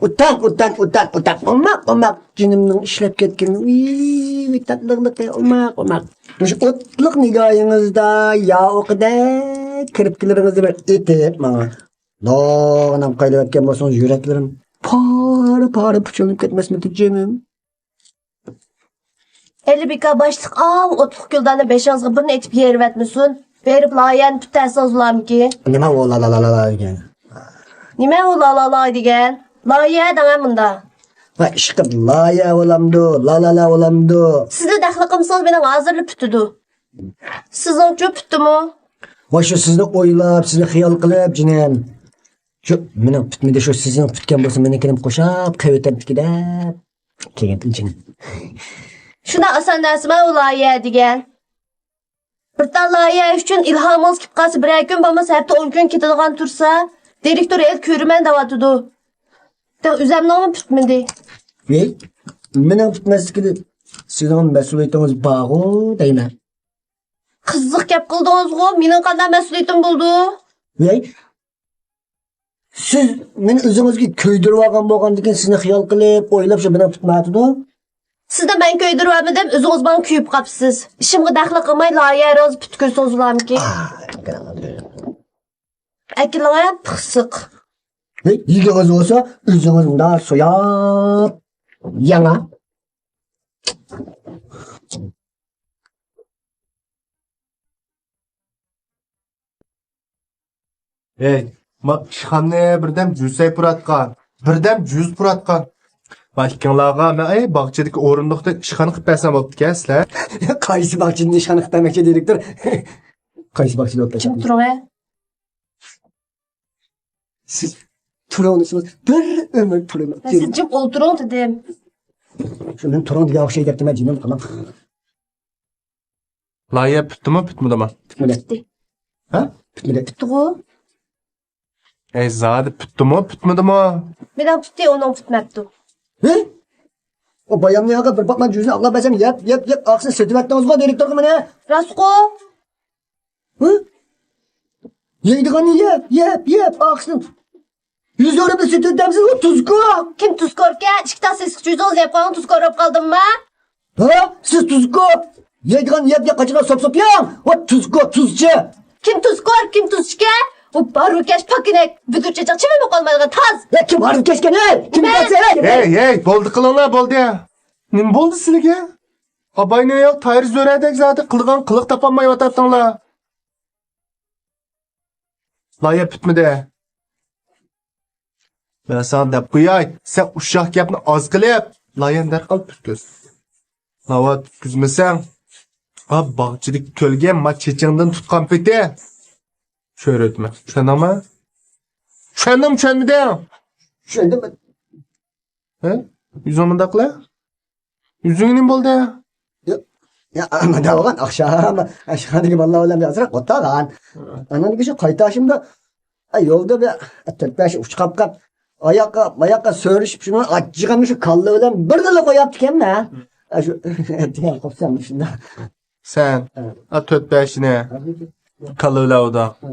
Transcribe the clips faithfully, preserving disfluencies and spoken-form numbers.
ئۇتان، ئۇتان، ئۇتان، ئۇتان. ئوماق، ئوماق. جېنىمنىڭ ئىشلەپ كەتكىنى. ئۇي، تاتلىقلىقى. ئوماق، ئوماق. مۇشۇ ئوتلۇق نىگاھىڭىزدا يا ئوقىدەك كىرپىكلىرىڭىزنى بىر ئېتىپ ماڭا. لوغىنام قايلىۋەتكەن بولسىڭىز يۈرەكلىرىم پارە-پارە پۇچۇلۇپ كەتمەسمىدى جېنىم؟ ھېلى بىكار باشلىق ئاۋۇ ئوتلۇق گۈلداننى بېشىڭىزغا بىرنى ئېتىپ يېرىۋەتمىسۇن. بېرىپ لايىھەنى پۈتتۈرسىڭىز بولامىكىن؟ نېمە ئۇ لا لا لا لا لا دېگەن؟ نېمە ئۇ لا لا لا دېگەن؟ لايىھە دەڭە مۇندا. ۋاي ئىشقىلىپ لايىھە بولامدۇ، لا لا لا بولامدۇ؟ سىزنى دەخلى قىلمىسىڭىز مېنىڭ ھازىرلا پۈتىدۇ. سىزنىڭچۇ پۈتتىمۇ؟ ۋاي شۇ سىزنى ئويلاپ، سىزنى خىيال قىلىپ جېنىم. شۇ مېنىڭ پۈتمىدى، شۇ سىزنىڭ پۈتكەن بولسا مېنىڭكىنىمۇ قوشاپ قەۋىتەمتىكى دەپ. كېيىن جېنىم. شۇنداق ئاسان نەرسىما ئۇ لايىھە دېگەن؟ بىر تال لايىھە ئۈچۈن ئىلھامىڭىز كېلىپ قالسا، بىرەر كۈن بولمىسا ھەپتە ئون كۈن كېتىدىغان تۇرسا، دىرېكتور ھېلى كۆرىمەن دەۋاتىدۇ. تېخى ئۆزەمنىڭمۇ پۈتمىدى. ۋەي، مېنىڭ پۈتمەسلىكىدە سىزنىڭ مەسئۇلىيىتىڭىز بارغۇ دەيمەن. قىزىق گەپ قىلدىڭىزغۇ، مېنىڭ قانداق مەسئۇلىيىتىم بولىدۇ؟ ۋەي، سىز مېنى ئۆزىڭىزگە كۆيدۈرۈۋالغان بولغاندىكىن سىزنى خىيال قىلىپ، ئويلاپ شۇ مېنىڭ پۈتمەيۋاتىدۇ. سىزنى مەن كۆيدۈرۈۋالمىدىم، ئۆزىڭىز ماڭا كۆيۈپ قاپسىز. ئىشىمغا دەخلى قىلماي لايىھەڭىزنى پۈتكۈزسىڭىز بولامىكىن؟ ئەكىلىڭە پىخسىق. ھېي، يېگىڭىز بولسا ئۆزىڭىز مۇنداق سوياپ يەڭە. ھەي، ما ئىشخانىنى بىردەم جۈزەي پۇراتقان، بىردەم جۈز پۇراتقان. ما ئىككىڭلارغا مەن ئەي باغچىدىكى ئورۇندۇقتىن ئىشخانا قىلىپ بەرسەم بوپتىكەن سىلەر. قايسى باغچىدىن ئىشخانا قىلىپ بەرمەكچى دىرېكتور؟ قايسى باغچىدا ئولتۇرۇپ جىم تۇرۇڭ ھە. سىز تۇرۇڭ دېسىڭىز بىر ئۆمۈر تۇرىمەن. سىز جىم ئولتۇرۇڭ دېدىم. شۇ مەن تۇرۇڭ دېگەن ئوخشايدۇ دەپتىمەن جېنىم قالاڭ. لايىھە پۈتتىمۇ، پۈتمىدىمۇ؟ پۈتمىدى. پۈتتى. ھە؟ پۈتمىدى. پۈتتىغۇ. ئەي زادى پۈتتىمۇ، پۈتمىدىمۇ؟ مېنىڭ پۈتتى، ئۇنىڭ پۈتمەپتۇ. ھە؟ ئۇ بايامنى ياغا بىر پاتمان جۈزنى ئاقلاپ بەرسەم يەپ يەپ يەپ ئاقسىنى سېتىۋەتتىڭىزغۇ دىرېكتورغا مېنى. راستقۇ. ھە؟ يەيدىغاننى يەپ يەپ يەپ ئاقسىنى يۈز يۈرۈمنى سېتىۋېتەمسىز، ئۇ تۇزكور. كىم تۇزكوركەن؟ ئىككى تال سېسىق جۈزىڭىزنى يەپ قالغان تۇزكور بولۇپ قالدىمما؟ ھە؟ سىز تۇزكور. يەيدىغان يەپ يەپ قاچىلار سوپ سوپ يەڭ. ۋە تۇزكور، تۇزچى. كىم تۇزكور، كىم تۇزچىكەن؟ ئۇ ھارۋىكەش پاكىنەك، بۈدۈر چېچەك چىۋىن بولۇپ قالمايدىغان تاز. يا كىم ھارۋىكەشكەن ھەي؟ كىم نېمە؟ دەسە؟ ھەي ھەي، بولدى قىلىڭلار، بولدى. نېمە بولدى سىلىگە؟ ئاباينى ياق تايىر زۆرەدەك زادى قىلىدىغان قىلىق تاپالمايۋاتاتتىڭلار. لايىھە پۈتمىدى. مەن ساڭا دەپ قوياي، سەن ئۇششاق گەپنى ئاز قىلىپ، لايىھەنى دەرھال پۈتكۈز. ناۋادا پۈتكۈزمىسەڭ، ئا باغچىدىكى كۆلگە ما چېچىڭدىن تۇتقان پېتى چۆرۈتىمەن. چۈشەندىڭمۇ؟ چۈشەندىڭمۇ، چۈشەنمىدىڭ؟ چۈشەندىم. ھە؟ يۈزۈڭ مۇنداق قىلە. يۈزۈڭ نېمە بولدى؟ يا، يا، مانا بولغان ئاخشام ئاشخانىدىكى بالىلار بىلەن بىر ئازراق ئولتۇرغان. ھە. ئاندىن كېيىن شۇ قايتىشىمدا، ئە، يولدا بىر، ئە، تۆت بەش ئۇچ قاپقاپ، ئاياققا، ماياققا سۆرىشىپ، شۇنى ئاچچىقىمنى شۇ كاللا بىلەن بىردىنلا قوياپتىكەنمەن. ھە. ئە، شۇ، دېگەن قوپسام شۇنداق. سەن، ھە. ئا، تۆت بەشنى ھە. كاللا بىلەن ئۇدا. ھە.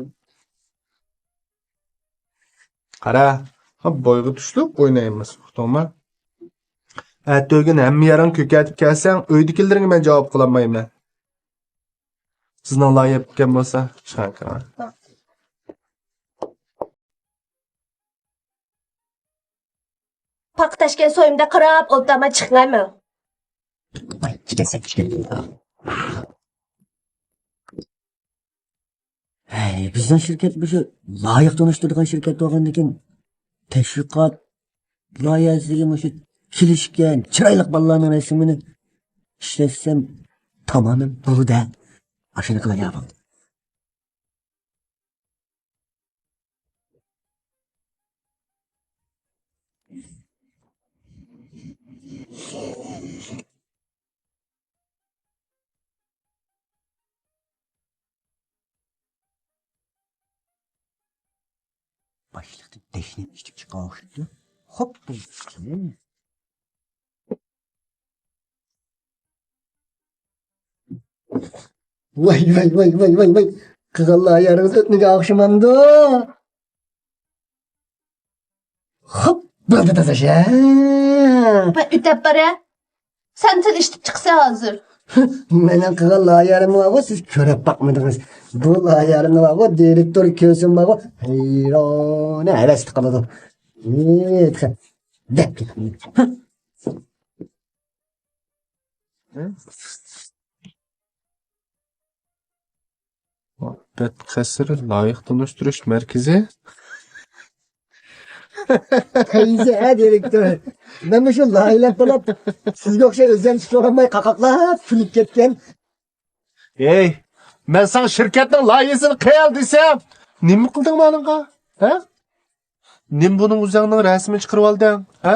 قارا، ھا، بويغا چۈشتۇق ئوينايمىز، ئۇقتۇڭما؟ ئەتىگۈن ھەممە يېرىڭ كۆكەرتىپ كەلسەڭ، ئۆيدىكىلىرىڭگە مەن جاۋاب قىلالمايمەن. سىزنىڭ لايىھە پۈتكەن بولسا، چىقىڭ. پاقا تەشكەن سويۇمدا قاراپ ئولتۇرماي چىقىڭ ھەممىڭ. ۋاي، چىقىسەن، چىقىسەن. ھەي، بىزنىڭ شىركەت مۇشۇ لايىق تونۇشتۇرىدىغان شىركەت بولغاندىكىن، تەشۋىقات لايىھەسىگە مۇشۇ كېلىشكەن چىرايلىق بالىلارنىڭ رەسىمىنى ئىشلەتسەم تامامەن بولىدۇ. ئاشۇنى قىلاي يا بولدى. باشلىقتىن دەشنەم ئىچىپ چىققان ئوخشايدۇ. خوپ. ۋاي، ۋاي، ۋاي، ۋاي، ۋاي، ۋاي. قىلغانلار يارىمىز ئۆتمىگەن ئوخشىمامدۇ؟ خوپ، بىلدى تازا شە. بە ئۆتەپ بارە. سەن تىل ئىشلىتىپ چىقسا ھازىر. مېنىڭ قىلغان لايىھەلىرىمنى بارغۇ، سىز كۆرۈپ باقمىدىڭىز. بۇ لايىھەلىرىمنى بارغۇ، دىرېكتور كۆرسىمۇ بارغۇ، ھەيرانە ھەۋەستە قالىدۇ. ئېي، دەپ كېتىڭ. مۇھەببەت قەسرى لايىق تونۇشتۇرۇش مەركىزى. قايسى ھە دىرېكتور؟ مەن مۇشۇ لايىھەلەپ بولۇپ، سىزگە ئوخشاش ئۆزۈم تۇتۇۋالماي قاقاقلاپ كۈلۈپ كەتكەن. ھەي، مەن ساڭا شىركەتنىڭ لايىھىسىنى قىل دېسەم، نېمە قىلدىڭ مانىڭغا؟ ھە؟ نېمە بۇنىڭ ئۆزۈڭنىڭ رەسىمىنى چىقىرىۋالدىڭ؟ ھە؟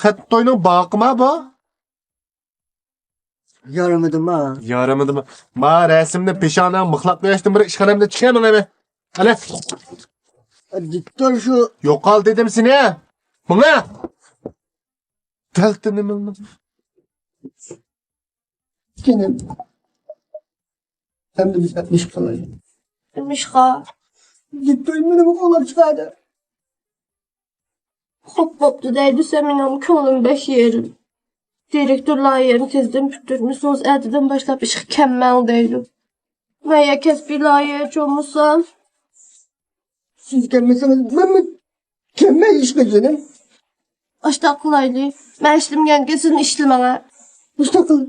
خەتنە توينىڭ باقىما بۇ؟ يارىمىدىما؟ يارىمىدىما؟ ما رەسىمنى پېشانەڭ مىخلاپ قويۇشتىن بىر ئىشخانامدىن چىقىمەن ھەمە. قېنى. دىكتور شۇ. يوقال دېدىم سېنى. ماڭا. دەلتىنى مىلنىڭ. كېنىم. ئەمدى بىز ئەتمىش قالايلى. ئەتمىشقا. دىكتور مېنىمۇ قوغلاپ چىقاردى. خوپ، بوپتۇ دەيدۇ، سەن مېنىڭ كۆڭلۈم بەش يېرىم. دىرېكتور لايىھەنى تېزدىن پۈتتۈرمىسىڭىز، ئەتىدىن باشلاپ ئىشقا كەلمەڭ دەيدۇ. مەن يا كەسپىي لايىھەچى بولمىسام. سىز كەلمىسىڭىز، مەنمۇ كەلمەي ئىشقا جېنىم. ئاشتاق قىلايلى. مەن ئىشلىمىگەنكىن، سىزمۇ ئىشلىمەڭ ھە. ئاشتاق قىل.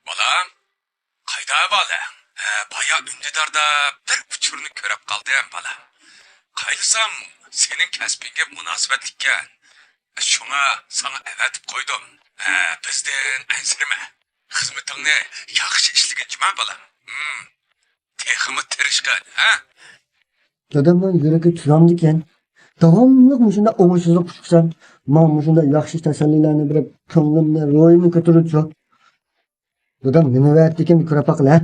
بالام، قايدا ئەھۋالىڭ؟ ھە، بايا ئۈندىداردا بىر ئۇچۇرنى كۆرۈپ قالدىم، بالام. قايلىسام، سېنىڭ كەسپىڭگە مۇناسىۋەتلىككەن. شۇڭا ساڭا ئەۋەتىپ قويدۇم. ھە، بىزدىن ئەنسىرىمە. خىزمىتىڭنى ياخشى ئىشلىگىن جۇما، بالام. ھىم. تېخىمۇ تىرىشقىن، ھە؟ دادامنىڭ يۈرىكى تۇرامدىكەن؟ داۋاملىق مۇشۇنداق ئوڭۇشسىزلىق ئۇچرىسام، ماڭا مۇشۇنداق ياخشى تەسەللىلەرنى بېرىپ، كۆڭلۈمنى، روھىمنى كۆتۈرۈۋېتىدۇ. دادام نېمە ۋەتتىكىن، بىر كۆرۈپ باقىلى، ھە؟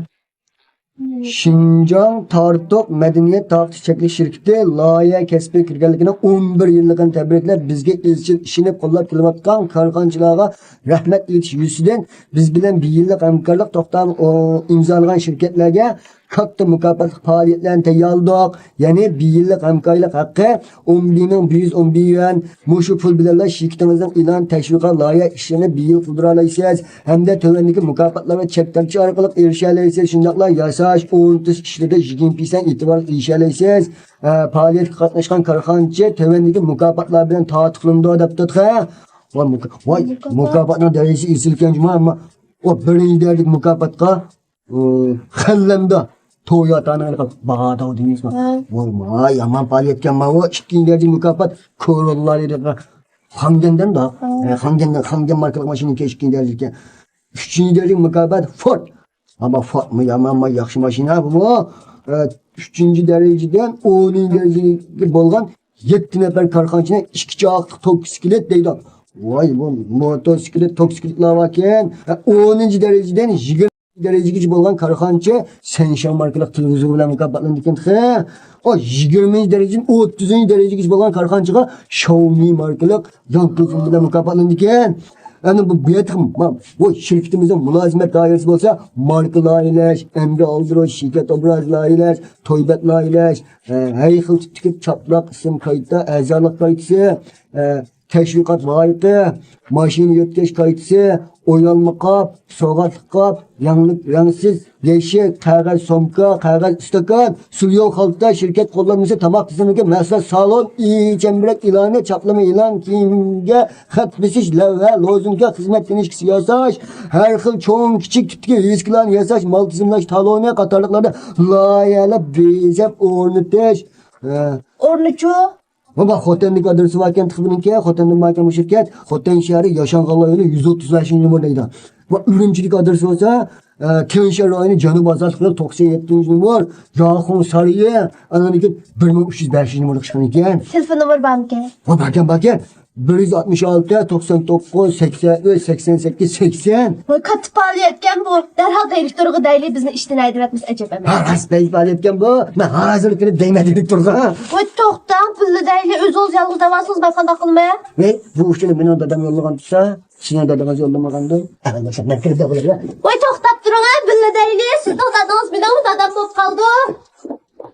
شىنجاڭ تارتۇق مەدەنىيەت تارقىتىش چەكلىك شىركىتى لايىھە كەسپىگە كىرگەنلىكىنىڭ ئون بىر يىللىقىنى تەبرىكلەپ، بىزگە ئىزچىل ئىشىنىپ قوللاپ كېلىۋاتقان كارخانىچىلارغا رەھمەت ئېيتىش يۈزىسىدىن، بىز بىلەن بىر يىللىق ھەمكارلىق توختامى ئىمزالىغان شىركەتلەرگە كاتتا مۇكاپاتلىق پائالىيەتلەرنى تەييارلىدۇق. يەنى بىر يىللىق ھەمكارلىق ھەققى ئون بىر مىڭ بىر يۈز ئون بىر يۈەن. مۇشۇ پۇل بىلەنلا شىركىتىڭىزنىڭ ئېلان، تەشۋىقات، لايىھە ئىشلىرىنى بىر يىل قىلدۇرالايسىز ھەمدە تۆۋەندىكى مۇكاپاتلار ۋە چەك تارتىش ئارقىلىق ئېرىشەلەيسىز. شۇنداقلا ياساش، ئورنىتىش ئىشلىرىدا يىگىرمە پىرسەنت ئېتىبار ئېرىشەلەيسىز. ئە، پائالىيەتكە قاتناشقان كارخانىچى تۆۋەندىكى مۇكاپاتلار بىلەن تارتۇقلىنىدۇ دەپتۇ تېخى. ۋاي، مۇكا-، ۋاي، مۇكاپات. مۇكاپاتنىڭ دەرىجىسى ئېسىلكەن جۇما، ئەمما ئۇ بىرىنچى دەرىجىلىك مۇكاپاتقا، ئۇ، خەنلەندە تويوتانىڭ باھاداۋ دېمەيسىز. ھە. ۋاي، يامان پائالىيەتكەن ماۋۇ. ئىككىنچى دەرىجىلىك مۇكاپات كوروللا دېدى. خاڭگەندىن دا. ھە. ئە، خاڭگەندىن، خاڭگەن ماركىلىق ماشىنا ئىككىنچى دەرىجىلىككەن. ئۈچىنچى دەرىجىلىك مۇكاپات فورد. ئەمما فوتمۇ يامان، يامان ياخشى ماشىنا بۇمۇ. ئە، ئۈچىنچى دەرىجىدىن ئونىنچى دەرىجىگە بولغان يەتتە نەپەر كارخانىچىنىڭ ئىككى چاقلىق توكسىكلېت دەيدۇ. ۋاي، بۇ موتوسىكلېت، توكسىكلېتلار باركەن. ئە، ئونىنچى دەرىجىدىن يىگىرمە دەرىجىگىچە بولغان كارخانىچى سەنشياڭ ماركىلىق تېلېۋىزور بىلەن مۇكاپاتلىنىدىكەن تېخى. ئۇ يىگىرمىنچى دەرىجىدىن ئوتتۇزىنچى دەرىجىگىچە بولغان كارخانىچىغا شاۋمى ماركىلىق يانفون بىلەن مۇكاپاتلىنىدىكەن. ئەنە بۇ، بۇ يەردىكى ما-، بۇ شىركىتىمىزنىڭ مۇلازىمەت دائىرىسى بولسا، ماركا لايىھەلەش، ئەمگەك ئالدۇرۇش، شىركەت ئوبرازى لايىھەلەش، توي بەت لايىھەلەش، ئە، ھەر خىل تىپتىكى چاپلاق، ئىسىم قايتا، ئەزالىق قايتىسى، ئە، تەشۋىقات لايىقى، ماشىنا يۆتكەش قايتىسى، ئويۇلما قاپ، سوغاتلىق قاپ، رەڭلىك، رەڭسىز، يەشىك، قەغەز سومكا، قەغەز ئىستاكان، سۇليو خالتا، شىركەت قوللانمىسى، تاماق تىزىملىكى، مەھسۇلات، سالون، ئىچەمبىرەك ئېلانى، چاپلىما ئېلان، كىيىمگە خەت بېسىش، لەۋھە، لوزۇنكا، خىزمەت كىنىشكىسى ياساش، ھەر خىل چوڭ، كىچىك تىپتىكى ۋىسكىلارنى ياساش، مال تىزىملاش تالونى قاتارلىقلارنى لايىھەلەپ بېزەپ ئورنىتىش. ھە. ئورنىچۇ؟ بۇ، بۇ خوتەندىكى ئادرېسى باركەن، تېخى بۇنىڭكى خوتەندىن باركەن بۇ شىركەت. خوتەن شەھىرى ياشانغان رايونى يۈز ئوتتۇز بەشىنچى نومۇر دەيدۇ. بۇ ئۈرۈمچىدىكى ئادرېسى بولسا، ئە، تيېنشان رايونى جەنۇبىي ئازادلىق يولى توقسەن يەتتىنچى نومۇر، ياخۇڭ سارىيى، ئانىڭدىكى بىر مىڭ ئۈچ يۈز بەشىنچى نومۇرلۇق ئىشخانىكەن. تېلېفون نومۇرى بارمىكەن؟ بۇ باركەن، باركەن. بىر يۈز ئاتمىش ئالتە، توقسەن توققۇز، سەكسەن ئۈچ، سەكسەن سەككىز، سەكسەن. ۋاي، كاتتا پائالىيەتكەن بۇ. دەرھال دىرېكتورغا دەيلى، بىزنى ئىشتىن ھەيدىۋەتمىسە ئەجەب ئەمەس. ھە، راست، بەك پائالىيەتكەن بۇ. مەن ھازىر كىرىپ دەيمەن دىرېكتورغا. ۋاي، توختاڭ، بىللە دەيلى، ئۆزىڭىز يالغۇز دەۋالسىڭىز مەن قانداق قىلىمەن؟ ۋەي، بۇ ئۇچۇرنى مېنىڭ دادام يوللىغان تۇرسا، سېنىڭ دادىڭىز يوللىمىغاندۇ. ئەمەسە مەن كىرىپ دەۋالىمەن. ۋاي، توختاپ تۇرۇڭ ھە، بىللە دەيلى. سىزنىڭ دادىڭىز مېنىڭمۇ دادام بولۇپ